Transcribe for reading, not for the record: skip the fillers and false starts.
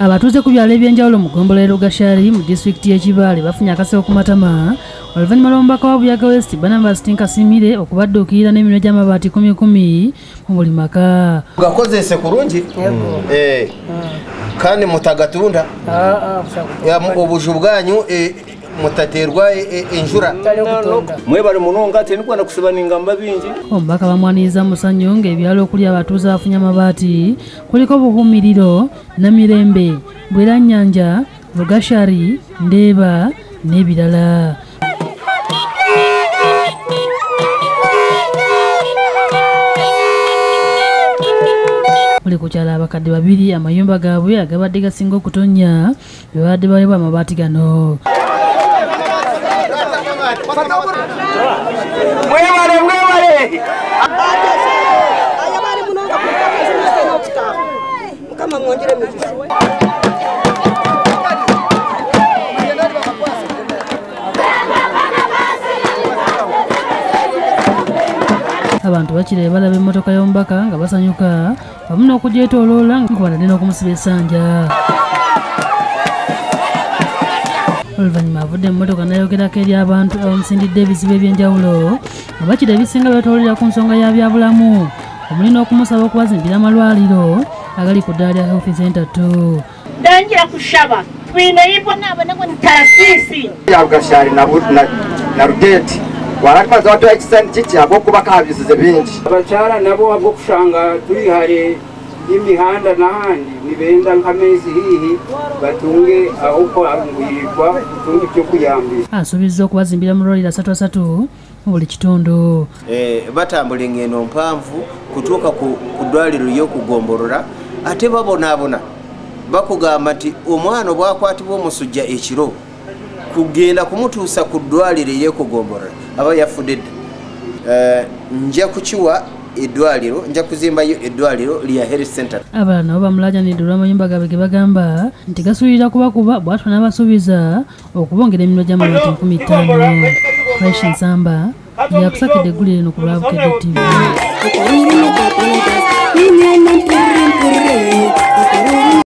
Abatuuze ku byalo ebyenjawulo mu ggombolola y'e Rugashari mu disitulikiti y'e Kibaale bafunye akaseko ku matama oluvannyuma lw'omubaka wa Buyaga West Barnabas Tinkasimire okubadduukirira n'eminwe gy'amabaati 10,000 mu buli maka. Gakozese kurungi kandi mutagatunda obuju bwanyu mutaterwa enjura mwebale munonga ate nikuwa nakusiba ningamba bingi. Omubaka bamwaniriza musanyu ng'ebyalo okuli abatuuze abafunye amabaati kuliko Buhumiriro, Namirembe, Bweranyanja, Rugashari, Ndeeba n'ebirala. Buli ku kyalo abakadde babiri amayumba gaabwe agabadde gasinga okutonnya be babadde baweebwa amabaati gano. Mwebale mwebale Abantu bakira balaba emmotoka y'omubaka nga basanyuka wamu n'okugyetooloola nga batadde n'okumusiba essanja. Oluvannyuma avudde mu mmotoka n'ayogerako eri abantu abamusindidde ebizibu ebyenjawulo nga bakira ebisinga beetooloolera ku nsonga ya byabulamu omuli n'okumusaba okubazimbira amalwaliro agali ku ddaala lya Health Center 2. Ndangira kushaba twine taasisi ya Rugashari na Rugeti warakaza watu ekisani kiki abokuba kabisize bingi. Abakyala nabo abokushanga tuli hare y'imihanda n'ahandi nibenda nk'amezi hihi batunge aho kwanguyirwa kutunga ibyo kuyambisa. Asuubizza okubazimbira amalwaliro 33 mu buli kitundu. Batambula engendo mpanvu kutuuka ku ddwaliro ly'okugombolora ate babonaabona bakugamba nti omwana bw'akwatibwa omusujja ekiro kugenda kumutuusa ku ddwaliro ery'okugombolora aba yafudde dda. Nja kukiwa eddwaliro, nja kuzimbayo eddwaliro lya Health Center. Abalala nabo bamulaajanidde olw'amayumba gaabwe ge bagamba nti gasuubirira kubakuba bw'atyo n'abasuubiza okubongera eminwe gy'amabaati 5,000. Fresh Nsamba yakusakidde eggulire lino ku lwa Bukedde TV.